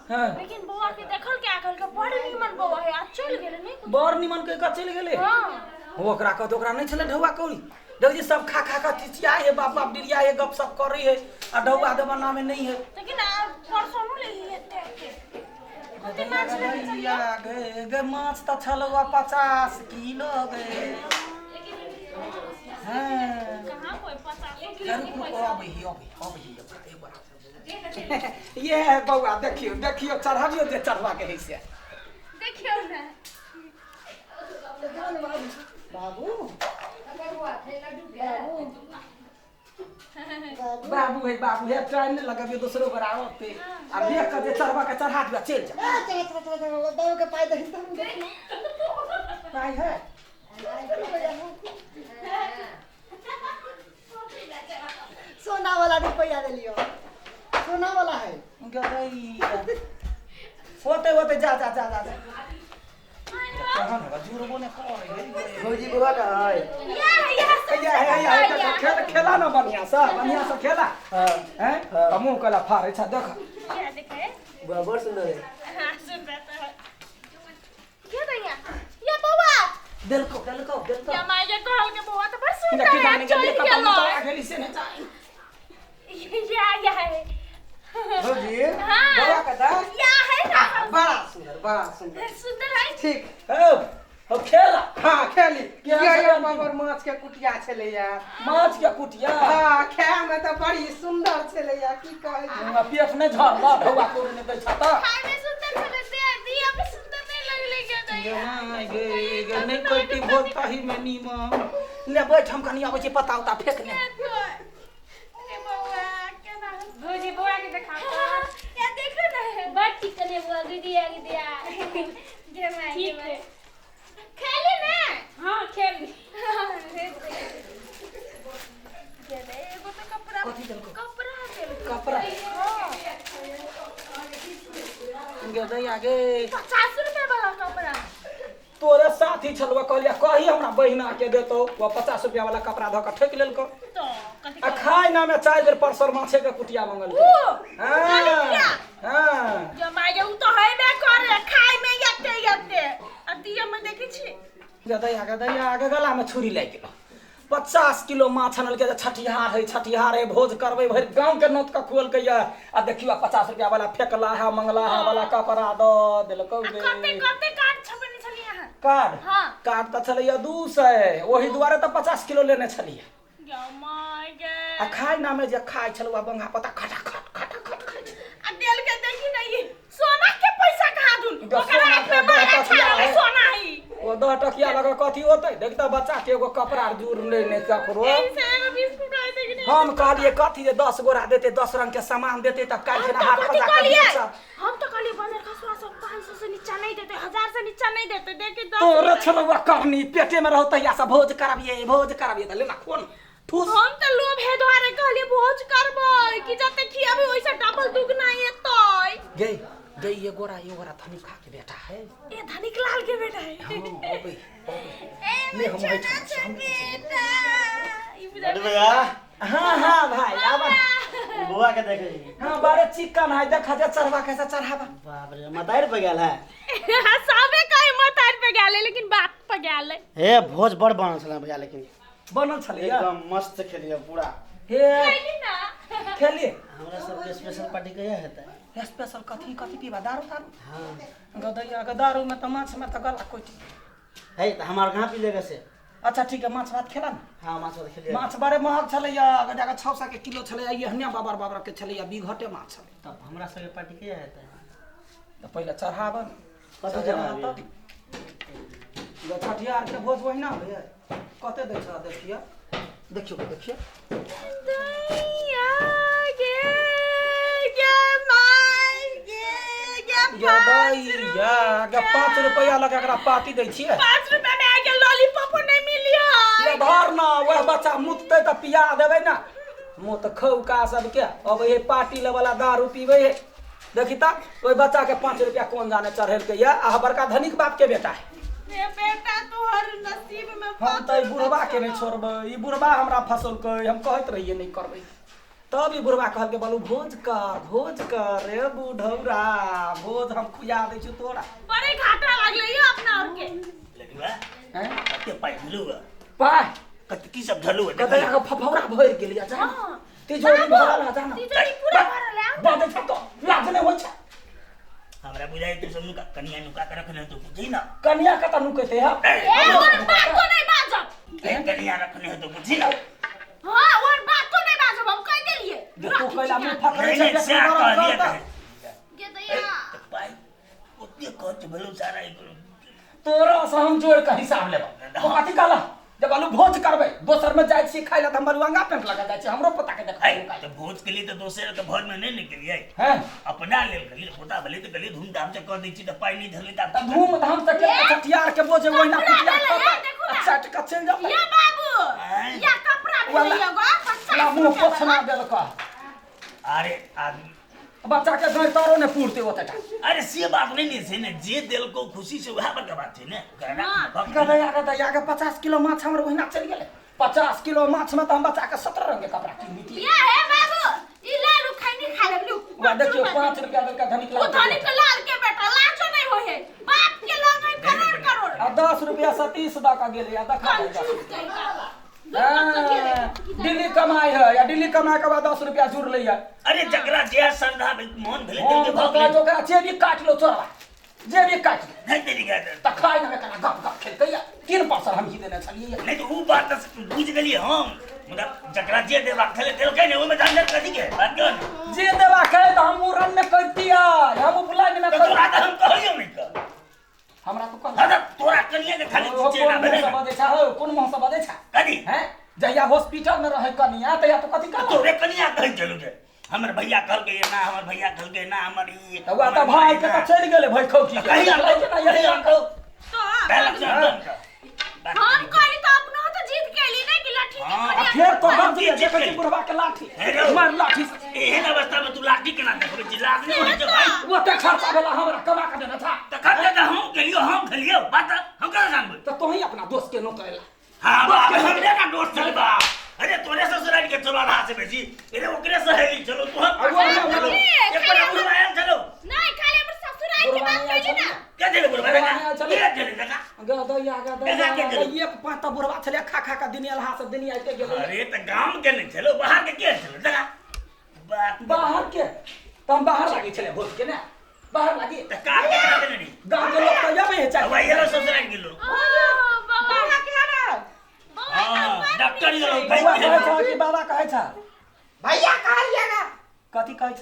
हाँ। लेकिन बौआ के देखल के आकल के बड़ नीमन बौआ है आ चल गेलै नहीं कुछ। बड़ निमन कहि कऽ चलि गेलै। हाँ। हो ओकरा कहत ओकरा नहि छलै ढौआ कौड़ी। देख जी सब खा खा कऽ चिचिया है, बाप बाप डिरिया है, गप सप करै है आ ढौआ देबा नामे नहि है। लेकिन आ परसों ले ही एते एते कते माछ लेने छलियै? गे गे माछ तऽ छलौ 50 किलो गे। हाँ। कहाँ कोई 50 किलो रुक के रुक पैसा। अबै ही अबै अबै ही एक बार। ये बौआ देखियौ देखियौ चढ़ाबियौ जे चढ़वा के है से। देखियौ ना। बाबू बाबू है बाबू है टाइम नहीं लगबियो दोसरो गोरा औते आ देख के जे चढ़वा के चढ़ा दिया चलि जा। चलो चलो चलो चलो बाबू के पाइ दही तब देखियौ। पाइ है। सोना वाला रुपया देलियो, सोना वाला है। गदैया होते होते जा जा जा जा जा। कहाँ होगा जुड़बो ने करे है। भौजी बौआ का है। या या सब या या या खेल खेला ना बढ़िया से, बढ़िया से खेला। हाँ। हैं हाँ। मुंह कला फाड़े छा देख। या देखे। बौआ बड़ सुंदर है। हाँ सुंदर तो है। क्या दैया या बौआ देलको देलको देलको। या माय के कहल के बौआ तो बड़ सुंदर देखी है जाने के चल लिए गेलो। कतौ गेली से नहीं जाए। या या है। भौजी हाँ। बौआ का दा या है ना। बड़ा सुंदर बड़ा सुंदर। सुंदर है। ठीक हो हो खेला। हाँ खेली। केहन ये छलै? बाबर माछ के कुटिया छलैया। माछ के कुटिया? हाँ खाय में तऽ बड़ी सुंदर छलैया की कहै छी। हमरा पेट नहि झरल ढौआ कोड़ी नहि दै छ तऽ। खाय में सुंदर छलै दे दिया में सुंदर नहीं लगलै के दैया। गे गे गे नहि करती भोज ताही में नीमन। ले बैठ हम कनी अबै छी पता उता फेकने। अरे बौआ केना भौजी बौआ के देखाओ। या देखो ना। बड़ ठीक कने बौआ दीदी आ दीदी आ। गे माय गे ठीक माय। है। खेली ना। हाँ खेल। गे रे एगो तो कपड़ा। कथी देलको? कपड़ा देलको। कपड़ा। हाँ। गे दैया गे। 50 रुपए वाला कपड़ा। तोरे साथी छलवा कहलिया कही हमरा बहिना के देतो वो 50 रुपया वाला कपड़ा धऽ के ठोकि लेलको। तो कथी आ खाय ना में 4 बेर परसर माछे के कुटिया मंगल। ऊ हाँ हाँ जो माय उ तो हेबे करे खाय में यते यते आ दिया में देखै छी। गदैया गदैया आगे गला में छुरी लागि गेलो। 50 किलो माछ अनलकै जे छठिहार है छठिहार है भोज करबै भरि गाँव के नोत के खुअलकै या आ देखियो 50 रुपया वाला फेकला है मंगला है वाला कपड़ा दऽ देलकौ आ गे। कते कते कार्ड छपने छलियै अहाँ? कार्ड? हाँ। कार्ड तऽ छलैया 200 ओहि दुआरे तऽ 50 किलो लेने छलियै। गौ my गे। आ खाय नामे जे खाय छलौ बंगा पता खटा खट खटा खट खाय छलै। आ देल के देखी ना ई सोना के पैसा कहाँ दून? दस ओकरा सोना हाथ में के बड़ा दस टकिया छाड़ा है। सोना ही। ओ 10 टकिया लगा कथी होतै? देख तऽ बच्चा के एगो कपड़ा जुड़ ले नहि ककरो। एहि से एगो बिस्कुट आइ देखी नहीं। हम कहलियै कथी जे 10 गोरा देतै 10 रंग के सामान देतै तऽ काल्हि हम खिना तऽ हाट कथी पर जाके कहलियै? बेचब। हम तऽ कहलियै बनर खसुआ सब 500 से नीचा नहीं देतै 1000 से नीचा नहीं देतै। देखी दस तोरे रुपया। छलौआ करनी पेटे में रहौ तहिया से भोज करबियै भोज करबियै तऽ लेना खोन ठूस। हम तऽ लोभ हे दुआरे कहलियै भोज करबै कि जते खियाबै ओइसे डबल दुगना एतै। गे गे ये गोरा धनिक खा के बेटा है। ए धनिक लाल के बेटा है। हाँ अबै अबै। ए ले हम छोटा बैठल सा छी, हम बेटा। ई बुझा अरे भैया। हाँ हाँ भाई आब। बौआ के देखे छी। हाँ बड़े चिकन है देखा जे चढ़वा कैसे चढ़ावा। बाप रे मतार पे गेल है। सबे कहे मतार पे गेल लेकिन बाप पे गेल। हे भोज बड़ बनल छलै भैया लेकिन। बनल छलै एकदम मस्त खेलिए पूरा। हे खेली ना। खेलिए। हमरा सबके स्पेशल पार्टी कहिया हेतै? स्पेशल कथी कथी पीबा दारू तारू? हाँ। गदैया के दारू में तऽ माछ में तऽ गला कटि। है तऽ हमार कहाँ पी लेगा से? अच्छा ठीक है माछ भात खेला ना। हाँ माछ भात खेलिए। माछ बड़े महग छलैया अगर जाके 600 के किलो छलैया एहने बाबर बाबर के छलैया बीघटे माछ छलै। तब हमरा सबके पार्टी कहिया हेतै? तऽ पहिले चढ़ाबऽ ने। कतऽ चढ़ाबी? छठिहार के भोज ओहिना होइए। कते दै छह देखिए देखियो देखियो। दैया गे गे my गे गे गे दैया गे 5 रुपया लगा एकरा पार्टी दै छियै। 5 रुपया में आके लॉलीपॉप नहीं मिली है। ले धर ना वह बच्चा मुततै तऽ पिया देबै ना। मुत खौका सबके अबै है पार्टी ले वाला दारू पीबै है। देखी तऽ ओहि बच्चा के 5 रुपया कोन जाने चढ़ेलकै या आ बड़का धनिक बाप के बेटा है। ए बेटा तोहर नसीब में हम तऽ ई बुढ़बा के नहि छोड़बै, ई बुढ़बा हमरा फसलकै, हम कहैत रहियै नहि करबै। तब ई बुढ़वा कहलकै बालू भोज कर भोज कर रे बुढ़ौरा भोज हम खुआ दै छियौ तोरा। बड़े घाटा लागलै यो अपना और के। लडुआ हैं कते पाइ भेलौ है? पाइ कते की सब धलौ है? कते के फफौरा भरि गेलै जा तिजोरी भरल है जाना तिजोरी पूरा भरल है। बाजै छ तो लाज नै होइ छ। हमरा बुझाइ तू सब नुका कनिया नुका के रखने तो बुझी ना। कनिया कत नुकेते है? ए और बात तो नहीं बाजब। कनिया रखने हो तो बुझी ना। हां और बात तो नहीं बाजब हम कह देलिए। तू कहला मुंह फकरै नहीं, छै से कहलिए के दैया पाइ ओते खर्च भेलौ सारा ई तोरा से हम जोड़ के हिसाब लेब। तो कथी कहला जब आलू भोज करबै दोसर में जाइ छी खाइ ला त हमर अंगा पेंट लगा जाइ छै हमरो पता के देखै। तो भोज के लिए तो दोसर के घर में नहीं निकलिए हैं अपना लेल गेलिए पोता भेलै त गेलिए धूमधाम से कर दै छी त पाइ नहीं धरलै त त धूमधाम से के छठियार के बोझ ओहिना कुटिया देखू सट के चलि जाउ। या बाबू या कपड़ा भेलिए गो 50 ला मुंह पोछना देलक। अरे आदमी बच्चा के घर तारो ने पूरते ओतेटा। अरे से बात नहीं ने छै ने जे देलको खुशी से वएह बड़का बात छै ने। गदया गदया के 50 किलो माछ हमर ओहिना चलि गेलै। 50 किलो माछ में त हम बच्चा के 17 रंग के कपड़ा किनती। या हे बाबू ई लालू खैनी खा लेबलू। वा देखियो 5 रुपया देलका धनिक लाल। ओ धनिक लाल के बेटा लाजो नहीं होय है बाप के लग है करोड़ करोड़। आ 10 रुपया 37 द का गेलै आ देखा दिल्ली कमाई है या दिल्ली कमाए के बाद 10 रुपया जुड़ लैया। अरे जकरा जे श्रद्धा मन भेलै तिनके भऽ गेलै। ओकरा जेबी काटि लो चोरवा जेबी काटि नहीं देरी गए त खाइ ना कना गप गप खेलकै 3% हम ही देने छलियै। नहीं तो ऊ बात त बुझ गेलियै हम मुदा जकरा जे देबाक छलै देलकै ने ओहिमे झंझट कथी के बात क्यों ने जे देबाक है त हम मुरन में करतियै हम उपलाइन में तोरा त हम कहलियौ नहीं कर हमरा तो कह। हां तोरा कनिया के खाली चेना भेलै कोन मुंह से बजै छ हो कोन मुंह से बजै छ कथी हैं जहिया हॉस्पिटल में रहै कनिया तहिया तो कथी कहल तोरे कनिया कहै चलू जे हमर भैया कहलकै ना हमर भैया कहलकै ना हमर ई त वा त भाई के त चलि गेलै भाई खौकी कहिया कहिया तो हम कहली त अपनो तो जीत गेली नै कि लाठी के आ फेर तो हम जे देखै छी बुढ़वा के लाठी मार लाठी एहन अवस्था में तू लाठी केना देखबै छी लाज नहीं होइ छै भाई। ओते खर्चा भेला हमरा कमा के देने था त खर्चा त हम गेलियो हम खेलियो बात हम केना जानबै त तोही अपना दोस्त के नोकरेला। हां बाप हमरे का दोस्त चल बा। अरे तोरे ससुराल के चलो रहा से बेसी अरे ओकरे सहेली चलो तू हम चलो एक बार बुढ़वा आयल चलो नहीं खाली हमर ससुराल के बात कइली ना के चले बुढ़वा के चले देखा गदया गदया एक पाँच त बुढ़वा छले खा खा के दुनिया लहा सब दुनिया आइते गेलै। अरे त गाम के नहीं चलो बाहर के के चलो देखा बात बाहर के त हम बाहर लागी छले भोज के ने बाहर लागी त का के देने नहीं गाम के लोग त यबे है चाहे वही एलो ससुराल के लोग बाबा के ना हां डॉक्टर ये लोग बौआ कहै छ कि बाबा कहै छ भैया कहलिएगा कथी कहै छ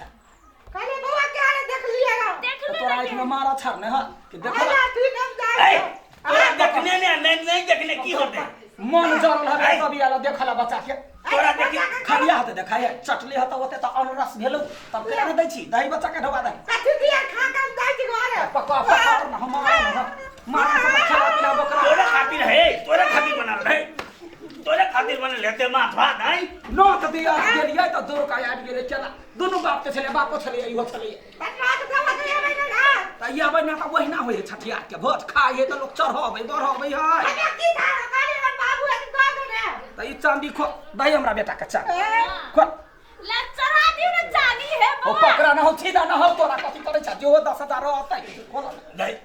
कहले बौआ के आने देख लिएगा देख तोरा आँख में मारा छर ने ह कि देखला ठीक हम जाए तोरा देखने ने नहीं नहीं देखने की होते मन जरल हवे तब आला देखला बच्चा के तोरा देखी खलिया हते देखाय चटले हते ओते त अनरस भेलौ तब केना दै छी दही बच्चा के ढोबा दही कथी दिया खा के हम जाय छी घरे पका पका न हम मारा सब खाना पीना बकरा तोरा खातिर है तोरा खातिर बनल है तोरा खातिर बनल हेते माछ भात है नोत दिया गेलियै त दूर का आबि गेलै केना दुनू बाप के छलै बापो छलै इहो छलै बाप के दवा के आबै ना त ई आबै ना त ओहिना होइ छठियार के भोज खाइ है त लोक चढ़बै बढ़बै है हमरा की खा कहली हमर बाबू है दऽ दो ने त ई चांदी खो दही हमरा बेटा के चांदी खो ला चढ़ा दियो ना चांदी है ओ पकड़ा ना हो सीधा ना हो तोरा कथी करै छ जो 10000 रहतै खोल दही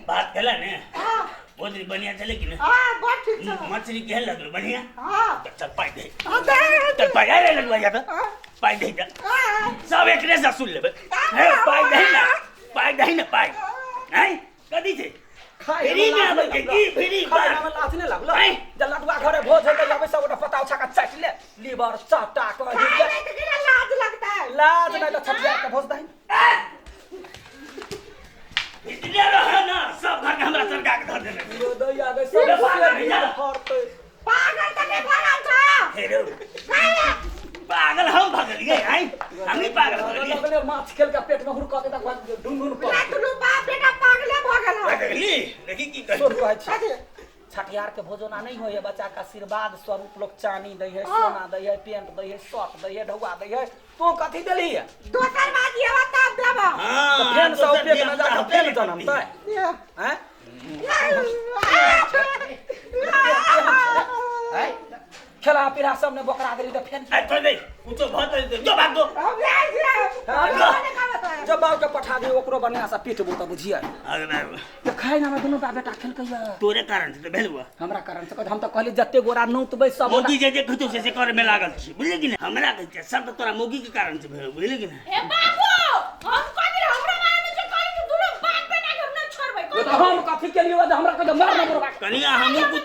बात केला ने हां बहुत बढ़िया चले कि ने हां बहुत ठीक छ मछली केहन लगल बढ़िया हां चल पाइ दे हां दे चल पाइ आरे लगवा जा त पाइ दे जा सब एकरे से सुन लेबै हे पाइ दही ना पाइ दही ना पाइ हैं कथी छै खाइ फ्री में आबै के की फ्री खाइ में लाथ ने लागलो जे लडुआ घरे भोज हेतै आबै सब गोटा पता उछा के चाटि ले लीवर चाटा क खाइ त केना लाज लगतै लाज नै त छठियार के भोज दही इतने रह ना सब घर के हमरा सरका के धर देने दैया गै सब फरतै पागल त नै भरल छ हे रो पागल हम भगलियै हैं हम नहीं पागल भगलियै लगले माछ खेल के पेट में हुरक के त ढुन ढुन पर दुनू बाप बेटा पागले भ गेल देखली देखी की कह सुन कहै छी छठियार के भोजना नहीं होय बच्चा के आशीर्वाद स्वरूप लोग चानी दै है सोना दै है पेंट दै है शर्ट दै है ढौआ दै है तू कथी देली है दोसर बात ये बता देबा हां त फेन सौ पेट में जाके फेन जनमतै हैं हैं खेला पीला सब ने बोकरा देली त फेर आ छोड़ दे कुछो भत दे जो भाग दो। हम जाइ छियै। जब बाप के पठा दे ओकरो बढ़िया से पीटबो त बुझिए। अरे बाप त खाइ ना दुनू बाप बेटा खेलकै तोरे कारण से त भेल हुआ। हमरा कारण से हम त कहली जते गोरा नौतबै सब मोगी जे जे कहतो से करे में लागल छी बुझली कि ना? हमरा कहै छै सब त तोरा मोगी के कारण से भेल बुझली कि ना? हे बाबू हम कहली हमरा बारे में जे कहली कि दुनू बाप बेटा के हम ना छोड़बै। तो हम कथी के लिए हमरा कह मार ना मरबा कनिया हमहू कुछ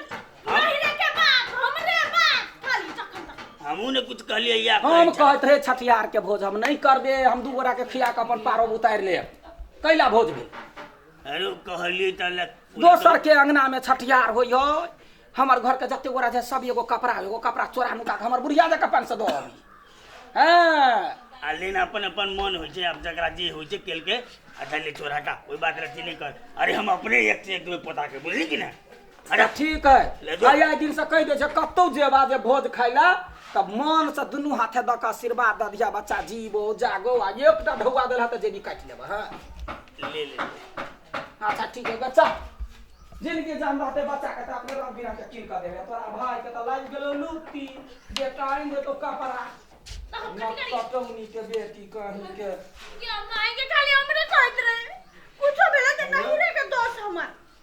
नहीं रे के बाप हमरे बाप खाली तखन तक हमहू ने कुछ कहलिए या हम कहत रहे छठियार के भोज हम नहीं करबे, हम दू गोरा के खिया के अपन पारो उतारि लेब। कैला भोज भेल? अरे कहलिए त दोसर के अंगना में छठियार होय हमर घर के जते गोरा छै सब एगो कपड़ा चोरा नुका के हमर बुढ़िया जका 500 दो अभी। हां आ लेना अपन अपन मन होइ छै, अब जकरा जे होइ छै केल के अच्छा ले छोड़ हटा कोई बात रखी नहीं कर। अरे हम अपने एक से एक पोता के बुझली कि ना? अरे ठीक है आइ दिन से कहि दै छै कतौ जेबा जे भोज खाइला तब मन से दुनू हाथे दऽ के आशीर्वाद दऽ दिया बच्चा जीवो जागो आ एकटा ढौआ देलहा तऽ जेबी काटि लेबह। हाँ ले ले अच्छा ठीक है बच्चा जिनकी जान रहते बच्चा के अपने रंग बिरंग के कीन कऽ देबे। तोरा भाई के तऽ लागि गेलो लुत्ती बेटा आनि देतो कपड़ा त हम कथी करी? कटौनी के बेटी कहीं के के माय के